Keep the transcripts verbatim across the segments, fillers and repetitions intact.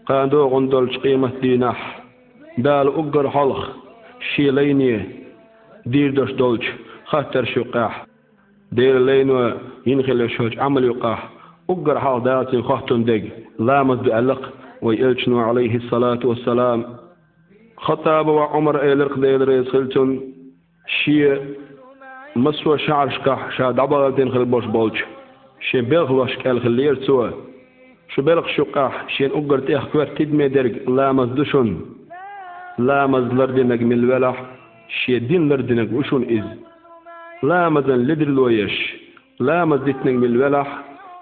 Кхана догӀун долчу къематдийнахь Дала уггар хьалха Шен лайне дийр долуш долчу хаттарш юкъахь, Делан лайно йина хила йолчу Ӏамал юкъахь уггар хьалха Дала цуьнга хоттун дерг ламаз ду аьлла-кх вай элчано, Ӏалайхиссалату вассалам. Хаттаба воӀ Ӏумар элира-кх, Дела реза хила цунна, шен массо а шаьӀаршкахь ша дӀабахийтина хила болуш болчу шен белхалошка аьлла хиллера цо: «Шу белхаш юкъахь шена уггар тӀех коьрта тидаме дерг ламаз ду шуна. Ламаз лардинарг мила велахь, шен дин лардинарг ву шуна иза. Ламазан ледарло еш, ламаз дитинарг мила велахь,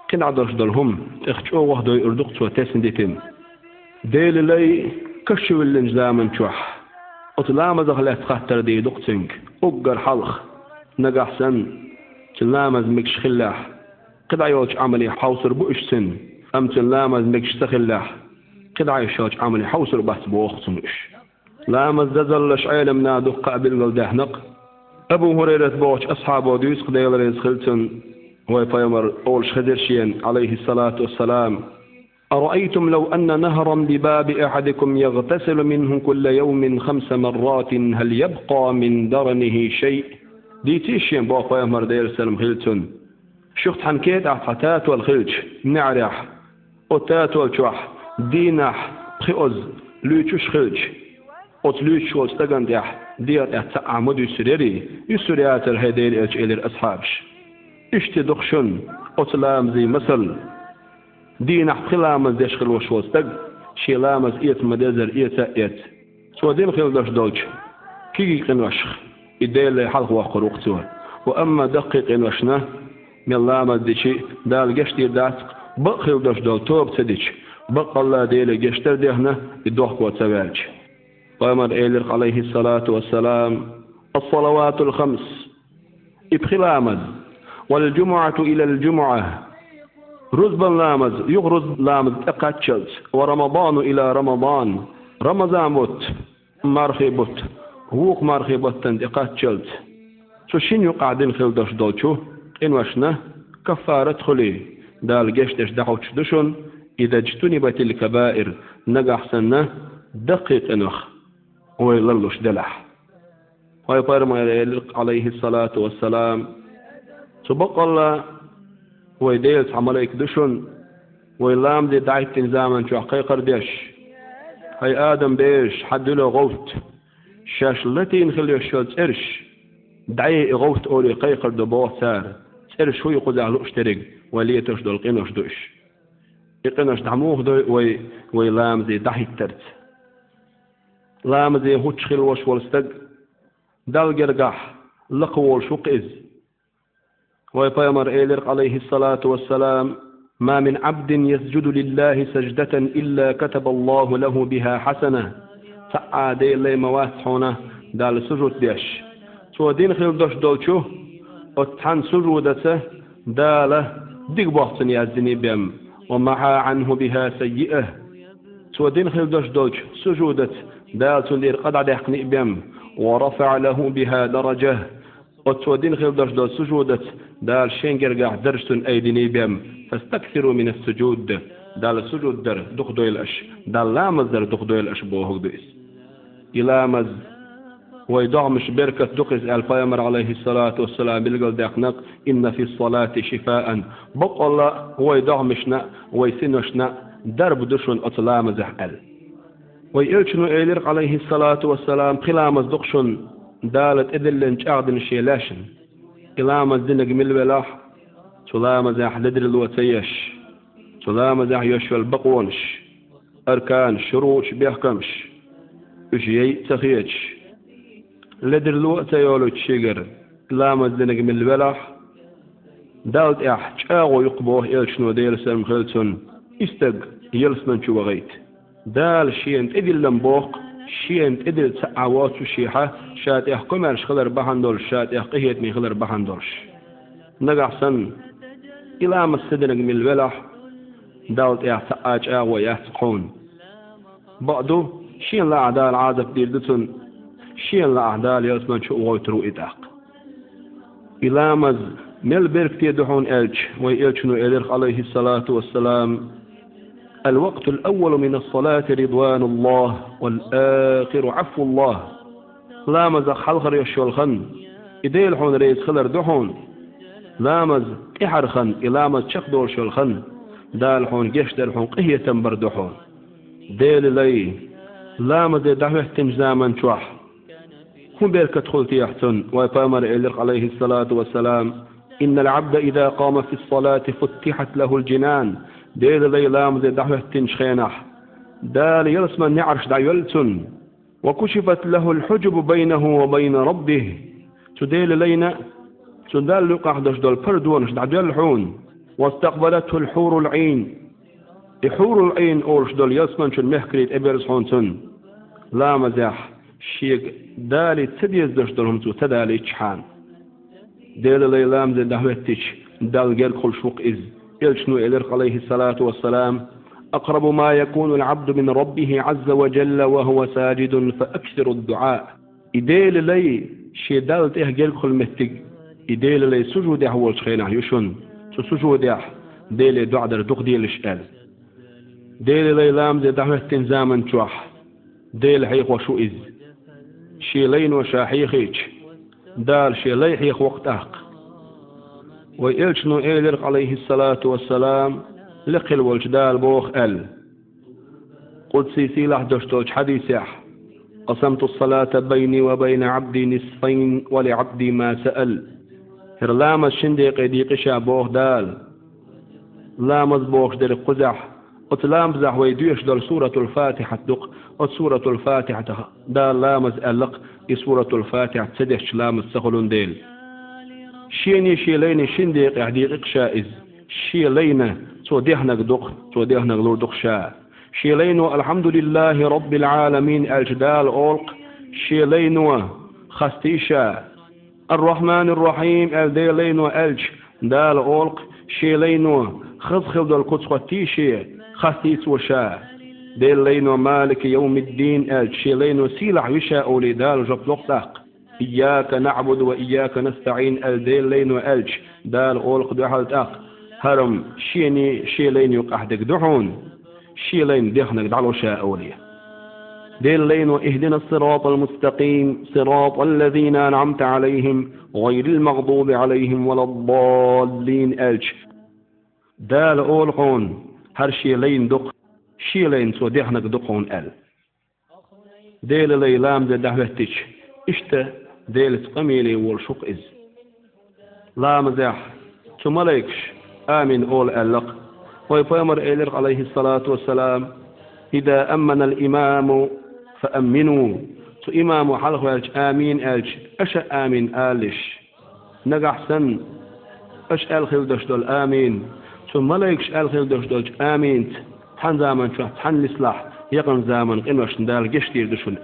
кхин дӀа долуш долу хӀума тӀех чӀогӀа дойур ду-кх цо тесна дитина». Делан лай каш чу виллинчу заман чохь оцу ламазах лаьцна хаттар дийр ду-кх цуьнга уггар хьалха. Нагахь санна цуьнан ламаз мегаш хиллехь, кхидӀа йолчу Ӏамале хьовсур бу уьш цуьнан, амма цуьнан ламаз мегаш ца хиллехь, кхидӀа йолчу Ӏамале хьовсур бац боху цунна уьш. Ламаз дазаллаш Ӏеламнаха дуккха а билгалдаьхна-кх. Абу ХӀурайрат бохучу асхьабо дуьйцу-кх, Дела реза хила цунна, вай пайхамар олуш хезира шена, Ӏалайхиссалату вассалам: «أرأيتم لو أن نهرا بباب أحدكم يغتسل منه كل يوم خمس مرات هل يبقى من درنه شيء؟» Дийцийша шена, боху пайхамар, Делера салам хила цунна, шух цхьана кетӀахь цхьа татол хилча неӀарехь, оцу татол чохь дийнахь пхи оза луьйчуш хилча, оцу луьйчуш волчу стагана тӀехь дегӀа тӀехь цхьа а ма дуьсур ярий? Юьсур яцара, хӀай Делан элча, элира асхьабаш. Иштта ду-кх шуна оцу ламазийн масал. Дийнахь пхи ламаз деш хилла волуш волу стаг шен ламаз эца ма-деззара эца а эцна, цо дина хила долуш долчу кегий къиношах и Делан лай хьалхавоккхур ву-кх цо. Ва амма даккхий къиношна, мел ламаз дича а Дала гечдийр дац-кх, бакъ хила долуш долу тоба ца дича, баккъалла Деле гечдар а дехна, и дохко ца ваьлча. Пайхамар элира-кх, Ӏалайхиссалату вассалам: «الصلوات الخمس», и пхи ламаз, «والجمعة إلى الجمعة», рузбан ламаз юха рузбан ламаза тӀекхаччалц, «ورمضان إلى رمضان», Рамазан бутт, мархи бутт, вукху мархи баттана тӀекхаччалц, цу шина юкъахь дина хила долуш долчу къиношна каффарат хуьлий, Дала гечдеш дӀахьуттуш ду шуна, «إذا اجتنبت الكبائر», нагахь санна даккхий къинах вай ларлуш делахь. Вай пайхамар элира-кх, Ӏалайхиссалату вассалам: «Цу баккъалла вай Делан цхьа малайк ду шуна, вай ламазе дӀахӀиттина заман чохь кхайкхар деш: „ХӀай Адам бераш, хьан дуьло гӀовтта, шаьш латийна хила йиш йолу цӀераш, дӀае и гӀовтта олий кхайкхар ду“, боху цара. ЦӀераш хӀун ю кхузахь лууш дерриг? Вай летош долу къинош ду уьш. И къинош дӀа муха дойу вай, вай ламазе дӀахӀиттарца?» Ламазе хӀуттуш хила волуш волу стаг Далла гергахь лакха волуш ву-кх иза. Вай пайхамар элира-кх, Ӏалайхиссалату вассалам: «ما من عبد يسجد لله سجدة إلا كتب الله له بها حسنة». Цхьа а Делан лай ма вац хьуна Далла сужуд деш, цо дина хила долуш долчу оцу цхьана сужудаца Дала дика боху цунна яздиний бен, «ومحا عنه بها سيئة». Цо дина хила долуш долчу сужудаца Дала цуьнан тӀера къа дӀадаьккхиний бен, «ورفع له بها درجة». Оцу цо дина хила долуш долчу сужудаца Дала шен гергахь дарж цунна айдиний бен, «فاستكثروا من السجود». Далла сужуд дар дукха дойла аша, Далла ламаз дар дукха дойла аша бохург ду иза. И ламаз вай догӀмаш беркат ду-кх иза аьлла, пайхамар, Ӏалайхиссалату вассалам, билгалдаьккхина-кх: «إن في الصلاة شفاء». Баккъалла вай догӀмашна, вай синошна дарба ду шуна оцу ламазехь аьлла. Вай элчано элира-кх, Ӏалайхиссалату вассалам: «Пхи ламаз ду-кх шуна Дала тӀедиллина чӀагӀдина шен лаьшна. И ламаз динарг мила велахь, цу ламазехь ледарло ца еш, цу ламазехь йош йолу бакъонаш, арканаш, шуруташ, бехкамаш, уьш яйъа ца хеташ, ледарло а ца йолуьйтуш шегара, ламаз динарг мила велахь, Далла тӀехь чӀагӀо ю-кх, боху элчано, Делан салам хила цунна, и стаг ялсамани чу вахийта. Дала шена тӀедиллина боху-кх, шена тӀедилла цхьа а воццушехь, ша тӀех комаьрша хилар бахьана долуш, ша тӀех къинхетаме хилар бахьана долуш. Нагахь санна и ламаз ца динарг мила велахь, Далла тӀехь цхьа а чӀагӀо яц-кх хьуна. Бакъду, шена лаахь Дала Ӏазап дийр ду цунна, шена лаахь Дала ялсамани чу а войтур ву и тӀаккха». И ламаз мел беркате ду хьуна аьлча, вай элчано элира-кх, Ӏалайхиссалату вассалам: الوقت الأول من الصلاة رضوان الله، والآخر عفو الله. Ламазах хьалхара йолу хан, и Дела хьуна реза хилар ду хьуна. Ламаз тӀаьхьара хан, и ламаз чекхдолуш йолу хан, Дала хьуна гечдар, хьуна къинхетам бар ду хьуна. Делан лай, ламазе дӀахӀоьттинчу заман чохь хӀун беркат хуьлу техьа цунна? Вай пайхамар элира, алейхиссалату вассалам: «إن العبد إذا قام في الصلاة فتحت له الجنان». Делан лай ламазе дӀахӀоьттинчу хенахь, Дала ялсаман неӀарш дӀайоьллу цунна. «وكشفت له الحجب بينه وبين ربه». Цу Делан лайна а, цу Далла юкъахь долуш долу пардонаш дӀадоьллу хьуна. «واستقبلته الحور العين». И хьурул Ӏийн олуш долу ялсаманчун мехкарий тӀеберза хьуна цунна. Ламазехь шега далийта ца дезаш долу хӀума цо ца далийтичхьана. Делан лай ламазе дӀахӀоьттича, Далла герга хуьлуш ву-кх иза. Элчано элира, алейхиссалату вассалам: «أقرب ما يكون العبد من ربه عز وجل وهو ساجد فأكثروا الدعاء». И Делан лай шен Далла тӀех герга хуьлу меттиг, и Делан лай сужудехь волчу хенахь ю шуна, цу сужудехь Деле доӀа дар дукха делаш аьлла. Делан лай ламазе дӀахӀоьттина заман чохь Дела хьехош ву иза. Шен лайно ша хьехийча, Дала шен лай хьехаво-кх тӀаккха. Вай элчано элира, алейхиссалату вассалам, лекха хилла волчу Дала боху аьлла. Къудсий сийлахь долуш долчу хьадисехь: «قسمت الصلاة بيني وبين عبدي نصفين ولعبدي ما سأل». ХӀара ламаз шина декъе дийкъи ша, боху Дала. Ламаз бохуш дерг кхузахь, оцу ламазехь вай доьшуш долу суратул Фатихьат ду-кх, оцу суратул Фатихьатах Дала ламаз аьлла-кх, и суратул Фатихьат ца дешча ламаз ца хуьлун дела. Шений шен лайний шина декъехь дийкъи-кх ша иза. Шен лайна цо дехнарг ду-кх, цо дехнарг лур ду-кх ша. Шен лайно «Алхьамдулиллахи Роббил Ӏаламин» аьлча, Дала олу-кх, шен лайно хастийша. «Ар-Рахьманир-Рахьим» аьлла Делан лайно аьлча, Дала олу-кх, шен лайно хаза хилла долу куц хӀоттийша, хастийша ша. Делан лайно «Малики йовмиддин» аьлча, шен лайно сийлахь ву ша олий, Дала жоп ло-кх тӀаккха. «Ийяка наӀбуду ва ийяка настаӀин» аьлла Делан лайно аьлча, Дала олу-кх дуьхьал тӀаккха: «ХӀара-м шений шен лайна юкъахь дерг ду хьуна, шен лайна дехнарг дӀало ша» олий. Делан лайно: «اهدنا الصراط المستقيم، صراط الذين أنعمت عليهم، غير المغضوب عليهم ولا الضالين» аьлча, Дала олу хьуна: «ХӀара шен лайна ду-кх, шен лайна цо дехнарг ду-кх хьуна» аьлла. Делан лай ламазе дӀахӀоьттича, иштта Делаца къамеле волуш ву-кх иза. Ламазехь цу малайкаш «Амин» олу аьлла-кх. Вай пайхамар элира, алейхиссалату вассалам: «إذا أمن الإمام فأمنوا». Цу имамо хьалхаваьлча «Амин» аьлча, аша «Амин» алалаш. Нагахь санна аша аьлла хилла долуш долу «Амин» цу малайкаша аьлла хилла долуш долчу «Аминца» цхьана заман чохь цхьаьна нислахь, якъана заман къиношна Дала гечдийр ду шуна.